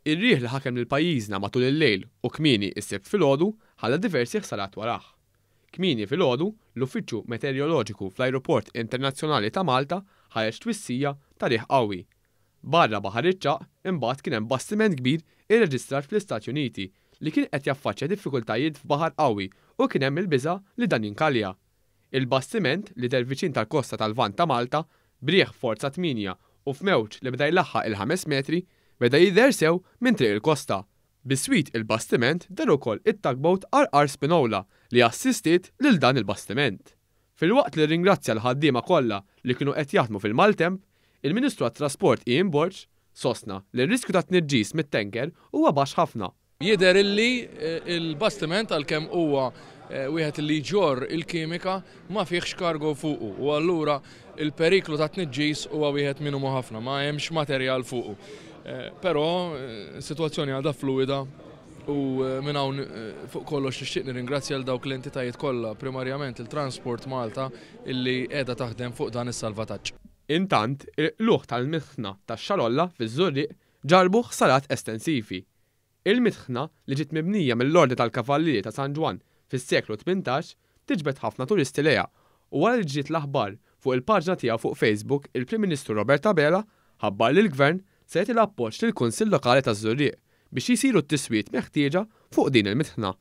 Ir-riħ li ħakem lil pajjiżna matul il-lejl u kmieni s-Sibt filgħodu ħalla diversi ħsarat warah. Kmieni filgħodu, l-Uffiċċju Meteoroloġiku fl-Ajruport Internazzjonali ta' Malta ħareġ twissija ta' riħ qawwi. Barra Baħar iċ-Ċagħaq imbagħad kien hemm bastiment kbir irreġistrat fl-Istati Uniti li kien qed jaffaċċja diffikultajiet f'baħar qawwi u kien hemm il-biża' li dan jinkalja. Il-bastiment, li deher viċin tal-kosta tal-Lvant ta' Malta, b'riħ forza 8 u f'mewġ li beda jlaħħaq il-ħames metri, beda jidher sew minn triq il-kosta. Biswit il-bastiment deher ukoll it-tugboat RR Spinola li assistiet lil dan il-bastiment. Filwaqt li rringrazzja l-ħaddiema kollha li kienu qed jaħdmu fil-maltemp, il-Ministru għat-Trasport Ian Borg sostna li r-riskju ta' tniġġis mit-tanker huwa baxx ħafna. Jidher illi l-bastiment għalkemm huwa wieħed li jġorr il-kimika ma fihx cargo fuqu u allura l-periklu ta' tniġġis huwa wieħed minimu ħafna, ma hemmx materjal fuqu. Però s-sitwazzjoni għadha fluwida u minn hawn fuq kollox nixtieq nirringrazzja lil dawk l-entitajiet kollha, primarjament lil Transport Malta illi qiegħda taħdem fuq dan is-salvataġġ. Intant, il-qlugħ tal-mitħna tax-Xarolla fiż-Żurrieq ġarrbu ħsarat estensivi. Il-mitħna, li ġiet mibnija mill-Ordni tal-Kavallieri ta' San Ġwann fis-seklu 18, tiġbed ħafna turisti lejha u wara li ġiet l-aħbar fuq il-paġna tiegħu fuq Facebook il-Prim Ministru Robert Abela ħabbar li l-Gvern se jagħti l-appoġġ lill-Kunsill Lokali taż-Żurrieq biex jsiru t-tiswijiet meħtieġa fuq din il-mitħna.